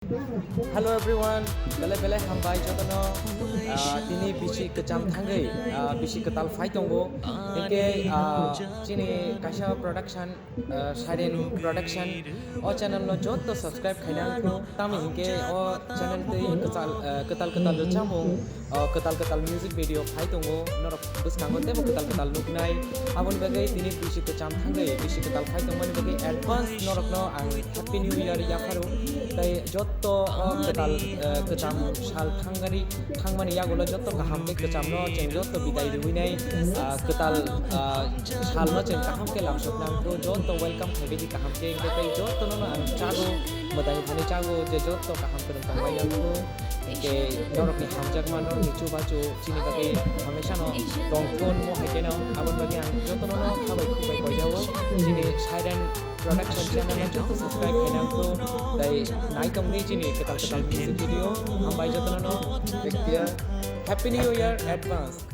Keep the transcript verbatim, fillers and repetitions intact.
Hello everyone, belai belai hambai jotono, ah, tini bisi kwcham thangwi, ah, bisi kwtal phai tongo. Hinkhe, ah, chini kaisa production, ah, Siren Production, o channel no joto subscribe khaina ang thung. Tamo hinkhe o channel tei kwtal, ah, kwtal kwtal rwchapmung, ah, kwtal kwtal music video phai tongo. Norok bwskango teibo kwtal kwtal nuknai. Aboni bagwi tini bisi kwcham thangwi, bisi kwtal phai tongmani bagwi advance norokno ang Happy New Year yapharo. Tei jotto o kwtal, eh, kwcham sal thangani, thangmani yagulo jotto kaham khe kwchamno chwng jotto bidai rwinai, ah, kwtal, ah, salno chwng kaham khe lamsok nangkho, jotto welcome khaibidi kaham khe, hinkhe tei jottono ang chago, mwdai thani chago je jotto kaham kwrwng tongmani nangkho. Hinkhe norokni hamjakma, norokni chubachu chini bagwi hamesano tongthun mo hai kheno, aboni bagwi ang jotono no khabai khubai koijao. Chini Siren Production channel no joto subscribe khaina ang kho, tei naitongdi chini kwtal kwtal music video. Hambai jotono no. Happy New Year advance.